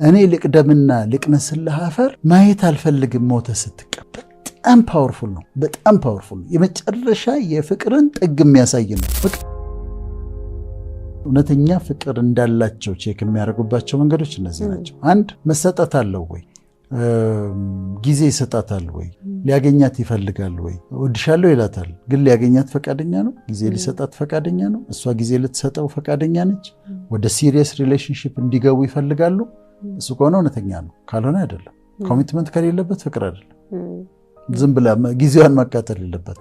እኔ ልቅደምና ልቅመስልህ አፈር፣ ማየት አልፈልግም ሞተ ስትቀበር። በጣም powerful ነው። በጣም powerful ነው። የመጨረሻ የፍቅርን ጥግ የሚያሳይ ነው። እውነተኛ ፍቅር እንዳላቸው check የሚያደርጉባቸው መንገዶች እነዚህ ናቸው። አንድ፣ መሰጠት አለው ወይ? ጊዜ ይሰጣታል ወይ? ሊያገኛት ይፈልጋል ወይ? እወድሻለሁ ይላታል፣ ግን ሊያገኛት ፈቃደኛ ነው? ጊዜ ሊሰጣት ፈቃደኛ ነው? እሷ ጊዜ ልትሰጠው ፈቃደኛ ነች? ወደ serious relationship እንዲገቡ ይፈልጋሉ? እሱ ከሆነ እውነተኛ ነው፣ ካልሆነ አይደለም። Commitment ከሌለበት ፍቅር አይደለም። ዝም ብላ ጊዜዋን ማቃጠል የለበት።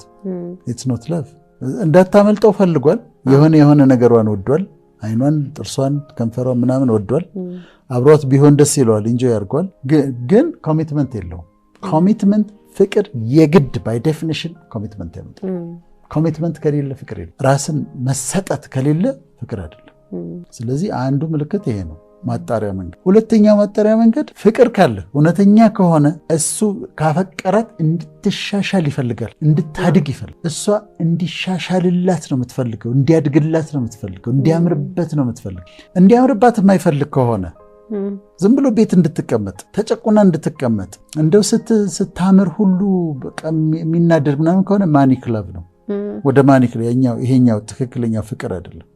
It's not love። እንዳታመልጠው ፈልጓል። የሆነ የሆነ ነገሯን ወዷል። አይኗን፣ ጥርሷን፣ ከንፈሯን ምናምን ወዷል። አብሯት ቢሆን ደስ ይለዋል፣ enjoy ያደርጓል። ግን commitment የለውም። Commitment፣ ፍቅር የግድ by definition commitment ያመጣል። Commitment ከሌለ ፍቅር የለም። ራስን መሰጠት ከሌለ ፍቅር አይደለም። ስለዚህ አንዱ ምልክት ይሄ ነው፣ ማጣሪያ መንገድ። ሁለተኛው ማጣሪያ መንገድ፣ ፍቅር ካለ፣ እውነተኛ ከሆነ፣ እሱ ካፈቀራት እንድትሻሻል ይፈልጋል፣ እንድታድግ ይፈልጋል። እሷ እንዲሻሻልላት ነው የምትፈልገው፣ እንዲያድግላት ነው የምትፈልገው፣ እንዲያምርበት ነው የምትፈልገው። እንዲያምርባት የማይፈልግ ከሆነ፣ ዝም ብሎ ቤት እንድትቀመጥ፣ ተጨቁና እንድትቀመጥ፣ እንደው ስታምር ሁሉ በቃ የሚናደድ ምናምን ከሆነ manic love ነው። ወደ manic፣ ይሄኛው ትክክለኛው ፍቅር አይደለም።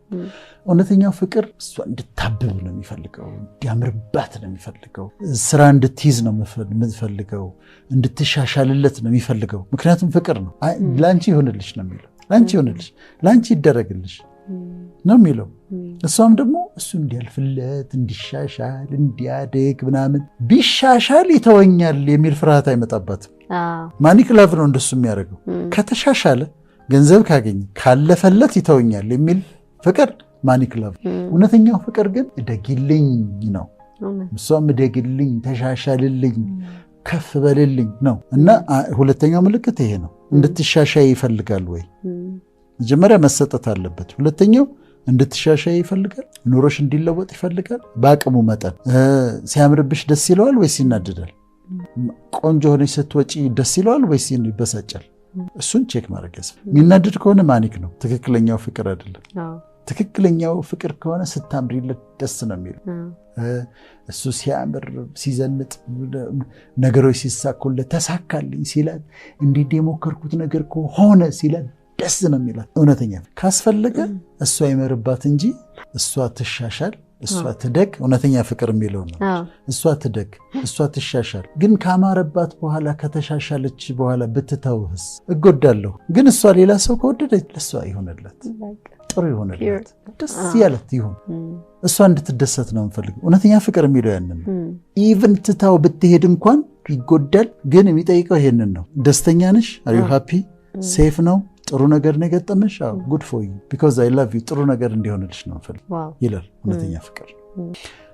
እውነተኛው ፍቅር እሷ እንድታብብ ነው የሚፈልገው፣ እንዲያምርባት ነው የሚፈልገው፣ ስራ እንድትይዝ ነው የሚፈልገው፣ እንድትሻሻልለት ነው የሚፈልገው። ምክንያቱም ፍቅር ነው። ለአንቺ ይሆንልሽ ነው የሚለው፣ ለአንቺ ይሆንልሽ፣ ለአንቺ ይደረግልሽ ነው የሚለው። እሷም ደግሞ እሱ እንዲያልፍለት፣ እንዲሻሻል፣ እንዲያድግ ምናምን፣ ቢሻሻል ይተወኛል የሚል ፍርሃት አይመጣባትም። Manic love ነው እንደሱ የሚያደርገው። ከተሻሻለ፣ ገንዘብ ካገኘ፣ ካለፈለት ይተወኛል የሚል ፍቅር manic love። እውነተኛው ፍቅር ግን እደጊልኝ ነው። እሷም እደግልኝ፣ ተሻሻልልኝ፣ ከፍ በልልኝ ነው። እና ሁለተኛው ምልክት ይሄ ነው። እንድትሻሻይ ይፈልጋል ወይ? መጀመሪያ መሰጠት አለበት። ሁለተኛው እንድትሻሻይ ይፈልጋል። ኑሮሽ እንዲለወጥ ይፈልጋል። በአቅሙ መጠን ሲያምርብሽ ደስ ይለዋል ወይስ ይናደዳል? ቆንጆ ሆነሽ ስትወጪ ደስ ይለዋል ወይስ ይበሳጫል? እሱን check ማድረግ ያስፈልጋል። የሚናደድ ከሆነ manic ነው፣ ትክክለኛው ፍቅር አይደለም። ትክክለኛው ፍቅር ከሆነ ስታምሪለት ደስ ነው የሚለው። እሱ ሲያምር፣ ሲዘንጥ፣ ነገሮች ሲሳኩለት፣ ተሳካልኝ ሲላት፣ እንዲህ የሞከርኩት ነገር ሆነ ሲላት ደስ ነው የሚላት። እውነተኛ ካስፈለገ እሷ ይመርባት እንጂ እሷ ትሻሻል፣ እሷ ትደግ። እውነተኛ ፍቅር የሚለው ነው። እሷ ትደግ፣ እሷ ትሻሻል። ግን ካማረባት በኋላ፣ ከተሻሻለች በኋላ ብትተውህስ? እጎዳለሁ። ግን እሷ ሌላ ሰው ከወደደች ለእሷ ይሆንላት፣ ጥሩ ይሆንላት፣ ደስ ያለት ይሁን። እሷ እንድትደሰት ነው የምፈልገው። እውነተኛ ፍቅር የሚለው ያንን ነው። Even ትታው ብትሄድ እንኳን ይጎዳል። ግን የሚጠይቀው ይሄንን ነው። ደስተኛ ነሽ? Are you happy? Safe ነው? ጥሩ ነገር ነው የገጠመሽ? Good for you, because I love you። ጥሩ ነገር እንዲሆንልሽ ነው የምፈልገው ይላል እውነተኛ ፍቅር።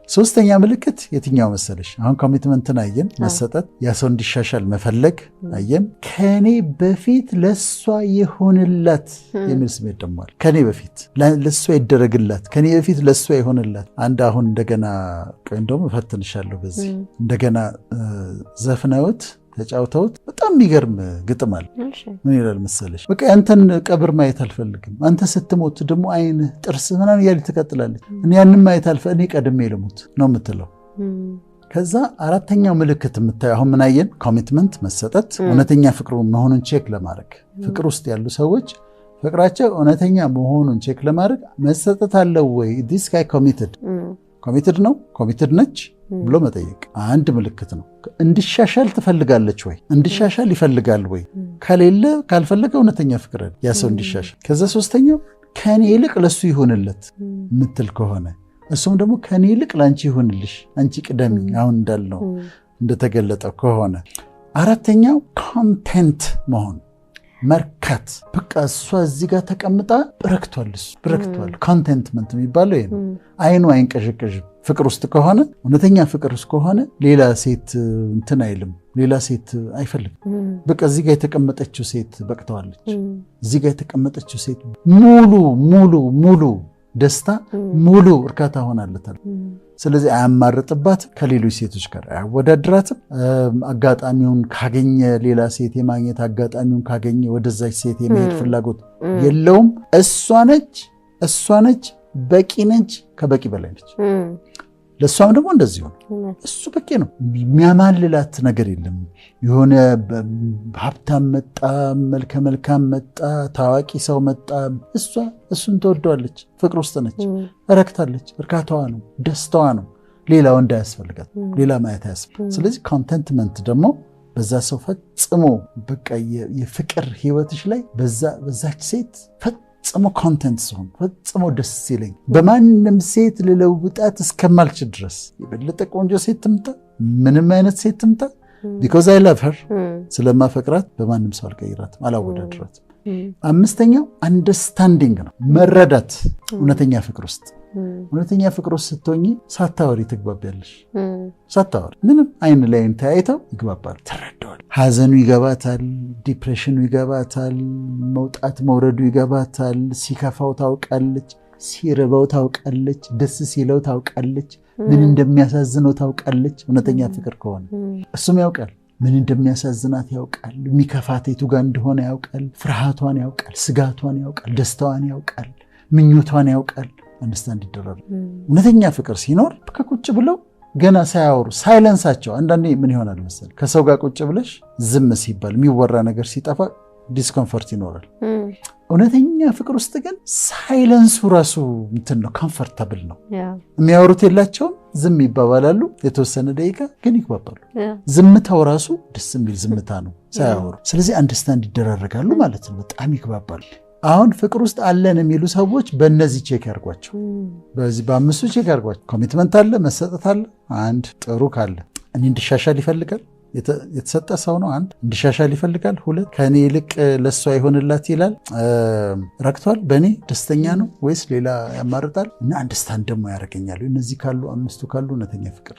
ሶስተኛ ምልክት የትኛው መሰለሽ? አሁን commitment ን አየን፣ መሰጠት፣ ያ ሰው እንዲሻሻል መፈለግ አየን። ከኔ በፊት ለእሷ ይሆንላት የሚል ስሜት ደግሞ አለ። ከኔ በፊት ለእሷ ይደረግላት፣ ከኔ በፊት ለእሷ ይሆንላት። አንድ አሁን እንደገና፣ እንደውም እፈትንሻለሁ በዚህ፣ እንደገና ዘፍነውት ተጫውተውት በጣም የሚገርም ግጥም አለ። ምን ይላል መሰለሽ? በቃ ያንተን ቀብር ማየት አልፈልግም። አንተ ስትሞት ደግሞ ዓይንህ፣ ጥርስህ ምናምን እያለች ትቀጥላለች። እኔ ያንን ማየት እኔ ቀድሜ ልሙት ነው የምትለው። ከዛ አራተኛው ምልክት የምታየው፣ አሁን ምን አየን? Commitment፣ መሰጠት፣ እውነተኛ ፍቅሩ መሆኑን check ለማድረግ፣ ፍቅር ውስጥ ያሉ ሰዎች ፍቅራቸው እውነተኛ መሆኑን check ለማድረግ መሰጠት አለው ወይ፣ this guy committed ነው፣ committed ነች ብሎ መጠየቅ አንድ ምልክት ነው። እንዲሻሻል ትፈልጋለች ወይ? እንዲሻሻል ይፈልጋል ወይ? ከሌለ፣ ካልፈለገ እውነተኛ ፍቅር ያ ሰው እንዲሻሻል። ከዛ ሶስተኛው ከኔ ይልቅ ለሱ ይሁንለት የምትል ከሆነ፣ እሱም ደግሞ ከኔ ይልቅ ለአንቺ ይሁንልሽ፣ አንቺ ቅደሚ፣ አሁን እንዳልነው እንደተገለጠው ከሆነ፣ አራተኛው content መሆን፣ መርካት። በቃ እሷ እዚህ ጋር ተቀምጣ ረክቷል፣ እሱ ረክቷል። Contentment የሚባለው ይሄ ነው። አይኑ አይንቀዠቀዥም። ፍቅር ውስጥ ከሆነ፣ እውነተኛ ፍቅር ውስጥ ከሆነ ሌላ ሴት እንትን አይልም፣ ሌላ ሴት አይፈልግም። በቃ እዚህ ጋር የተቀመጠችው ሴት በቅተዋለች። እዚህ ጋር የተቀመጠችው ሴት ሙሉ ሙሉ ሙሉ ደስታ፣ ሙሉ እርካታ ሆናለታል። ስለዚህ አያማርጥባትም፣ ከሌሎች ሴቶች ጋር አያወዳድራትም። አጋጣሚውን ካገኘ፣ ሌላ ሴት የማግኘት አጋጣሚውን ካገኘ ወደዛች ሴት የመሄድ ፍላጎት የለውም። እሷ ነች፣ እሷ ነች፣ በቂ ነች፣ ከበቂ በላይ ነች። ለእሷም ደግሞ እንደዚሁ ነው። እሱ በቂ ነው። የሚያማልላት ነገር የለም። የሆነ ሀብታም መጣ፣ መልከ መልካም መጣ፣ ታዋቂ ሰው መጣ፣ እሷ እሱን ትወደዋለች። ፍቅር ውስጥ ነች፣ ረክታለች። እርካታዋ ነው፣ ደስታዋ ነው። ሌላ ወንድ አያስፈልጋት፣ ሌላ ማየት አያስፈልጋት። ስለዚህ contentment ደግሞ በዛ ሰው ፈጽሞ በቃ የፍቅር ህይወትሽ ላይ በዛች ሴት ፈጽሞ content ስሆን፣ ፈጽሞ ደስ ሲለኝ፣ በማንም ሴት ልለውጣት እስከማልችል ድረስ፣ የበለጠ ቆንጆ ሴት ትምጣ፣ ምንም አይነት ሴት ትምጣ፣ because I love her፣ ስለማፈቅራት በማንም ሰው አልቀይራትም፣ አላወዳድራትም። አምስተኛው understanding ነው፣ መረዳት። እውነተኛ ፍቅር ውስጥ ስትሆኚ ሳታወሪ ትግባቢያለሽ። ሳታወሪ ምንም አይን ላይን ተያይተው ይግባባሉ። ትረዳዋል። ሀዘኑ ይገባታል፣ depression ኑ ይገባታል፣ መውጣት መውረዱ ይገባታል። ሲከፋው ታውቃለች፣ ሲርበው ታውቃለች፣ ደስ ሲለው ታውቃለች፣ ምን እንደሚያሳዝነው ታውቃለች። እውነተኛ ፍቅር ከሆነ እሱም ያውቃል፣ ምን እንደሚያሳዝናት ያውቃል። የሚከፋት የቱ ጋር እንደሆነ ያውቃል። ፍርሃቷን ያውቃል፣ ስጋቷን ያውቃል፣ ደስታዋን ያውቃል፣ ምኞቷን ያውቃል። Understand ይደረግ። እውነተኛ ፍቅር ሲኖር ከቁጭ ብለው ገና ሳያወሩ silence ኣቸው፣ አንዳንዴ ምን ይሆናል መሰለህ፣ ከሰው ጋር ቁጭ ብለሽ ዝም ሲባል፣ የሚወራ ነገር ሲጠፋ discomfort ይኖራል። እውነተኛ ፍቅር ውስጥ ግን silence ኡ ራሱ እንትን ነው፣ comfortable ነው። የሚያወሩት የላቸውም፣ ዝም ይባባላሉ የተወሰነ ደቂቃ፣ ግን ይግባባሉ። ዝምታው ራሱ ደስ የሚል ዝምታ ነው ሳያወሩ። ስለዚህ understand ይደራረጋሉ ማለት ነው፣ በጣም ይግባባሉ። አሁን ፍቅር ውስጥ አለን የሚሉ ሰዎች በእነዚህ check ያርጓቸው፣ በዚህ በአምስቱ check ያርጓቸው። Commitment አለ፣ መሰጠት አለ። አንድ ጥሩ ካለ እኔ እንድሻሻል ይፈልጋል፣ የተሰጠ ሰው ነው። አንድ እንዲሻሻል ይፈልጋል። ሁለት ከእኔ ይልቅ ለእሷ ይሆንላት ይላል። ረክቷል፣ በእኔ ደስተኛ ነው ወይስ ሌላ ያማርጣል? እና understand ደግሞ ያደርገኛል። እነዚህ ካሉ፣ አምስቱ ካሉ እውነተኛ ፍቅር።